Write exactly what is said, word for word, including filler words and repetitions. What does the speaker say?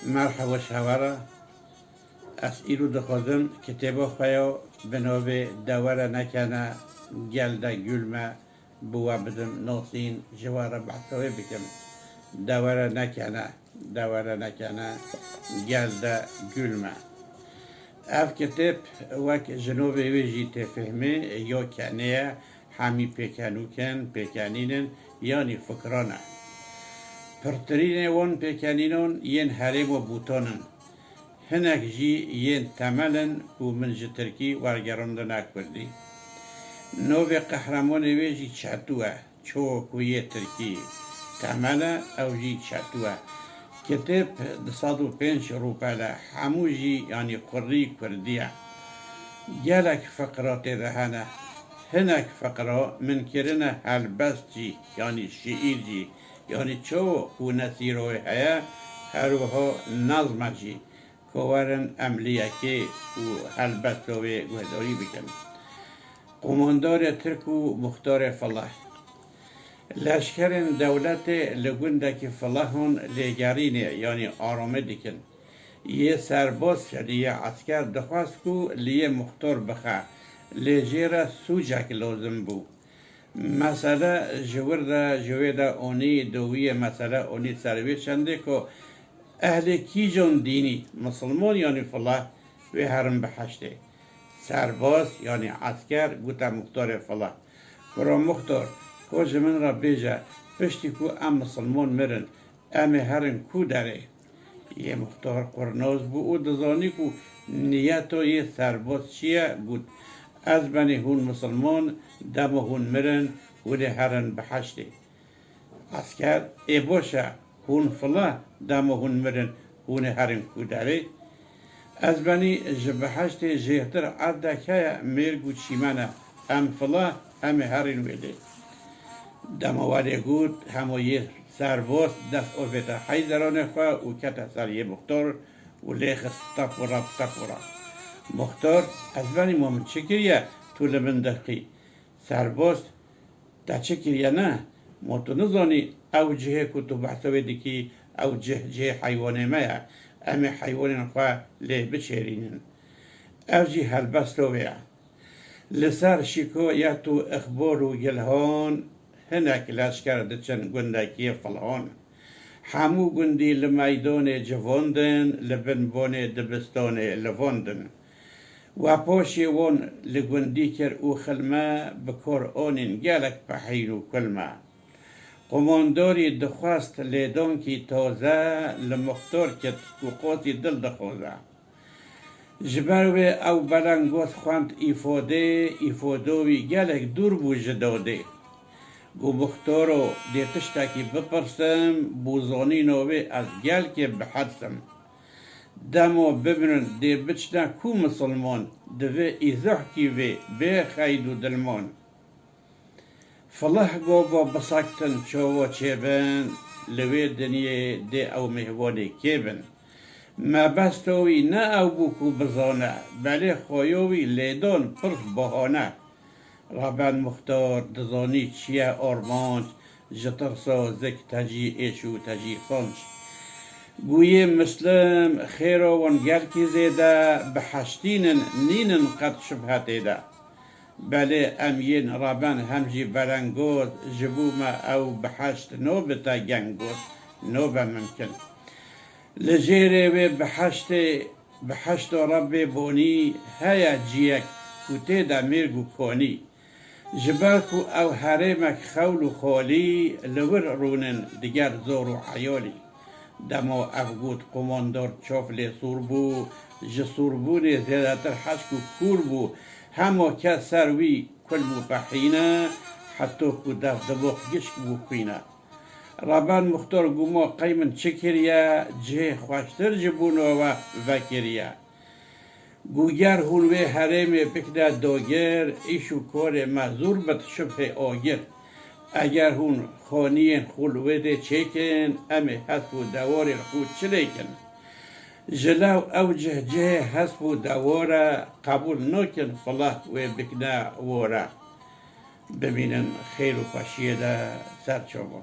Merhaba ji hewa re. Ez îro dixwazim kitêba xwe ya bi navê Dewere Nekene, Gel de Gul Me bi we bidim nasîn, ji we re behsa wê bikim. Dewere nekene, dewere nekene, gel de gul me. Ev kitêb wek ji navê wê jî tê fihmê, ya kenê ye, hemî pêkenûk in, pêkenîn in, yanî fikran e. Pirtirînê wan pêkenînan yên herêm û bûtan in. Hinek jî yên temel in ku min ji tirkî wergerandine kurdî. Navê qehremanê wê jî Çetû e. Ço ku yê tirkî temel e, ew jî Çetû e. Kitêb du sed û pênc rûpel e, hemû jî, yanî kurî, kurdî ye. Gelek fiqra tê de hene. Hinek fiqra min kirine helbest jî, yanî şiîr jî, yanî çawa ku nesîra wê heye, her wiha nazma jî, ku werin em li yekê û helbesta wê guhdarî bikin. Qomandarê Tirk û Muxtarê Filah. Leşkerên dewletê li gundekî Filahan lêgerînê, yanî aramê dikin. Yê serbaz, yanî yê esker dixwest ku li yê muxtar bixe, lê jê re sûcek lozim bû. Mesele ji wir de, ji wê de onî dowiyê mesele onî ser wê çendê ku ehlê kîjan dînî, misilman yanî Filah, wê herin biheştê. Serbaz, yanî esker, gote muxtarê Filah, Kuro muxtar, ko ji min re bêje, piştî ku em misilman mirin, em ê herin ku derê? Yê muxtar qurnoz bû û dizanî ku niyeta yê serbaz çi ye, got, Ez benî hûn misilman, dema hûn mirin, hûn ê herin biheştê. Esker, Ê baş e, hûn Filah, dema hûn mirin, hûn ê herin ku derê? Ez benî ji biheştê jêhtir erdek heye, mêrg û çîmen e. Em Filah, em ê herîn wê dê. Dema welê got, hema yê serbaz dest avête heyzeranê xwe û kete ser yê muxtar û lê xist tepûra tepûra. Muxtar, Ez benî ma min çi kiriye, tu li min dirqî? Serbaz, Te çi kiriye ne? Ma tu nizanî ew cihê ku tu behsa wê dikî, ew cih cihê heywanê me ye. Em ê heywanên xwe lê biçêrînin. Ev jî helbesta wê ye. Li ser şîkoyet û ixbor û gilhan hinek leşker diçin gundekî Filhan. Hemû gundî li meydanê civandin, li bin bonê dibistanê livandin. We paşê wan li gundî kir û xilme bi kar anîn gelek pehîn û kulme. Qomandarî dixwest lêdankî taze li muxtar kit ku qasî dil dixwaze. Ji ber wê ew belengaz xwend îfadê, îfada wî gelek dûr bû ji dadê. Got, Muxtaro, dê tiştekî bipirsim, bo zanîna wê ez gelkê bihersim. Dema bimirin dê biçine ku misilman, divê îzohkî vê bê xeyd û dilman. Filah gava bisektin çawa çêbin, li wê dinyê dê ew mêhwanê kê bin. Mebesta wî ne ew bû ku bizane, belê xweya wî lêdan pir bahane. Reben Muxtar dizanî çi ye armanc, ji tirsa zik tecî êş û tecî qanc. Guyê Mislim, xêra wan gelkî zêde, biheştîn in, nînin qet şibhe tê de. Belê em yên Reben hem jî belengaz, ji bo me ew biheşt nabite gengoz, nabe mimkin. Li jêrê wê biheştê, biheşta Rebbê bonî heye ciyek ku tê de mêrg û konî. Ji ber ku ew herêmek xewl û xalî, li wir rûnin diger zor û eyalî. Dema ev got, qomandor çav lê sûr bû, ji sûrbûnê zêdetir hişk û kûr bû, hema kes ser wî kulm û pehîne, heta ku dev dibox gişk bû xwîne. Reben Muxtar got, Ma qey min çi kiriye, cihê xweştir ji bona we vekiriye. Got, Ger hûn wê herêmê bikine dagir, îş û karê me zûr bit şibhê agir. Eger hûn xaniyên xwe li wê dê çêkin, em ê hesp û dewarên xwe çilêkin. Ji lew ew cih cihê hesp û dewar e, qebûl nakin Filah wê bikine war e. Bimînin xêr û xweşiyê de, ser çava.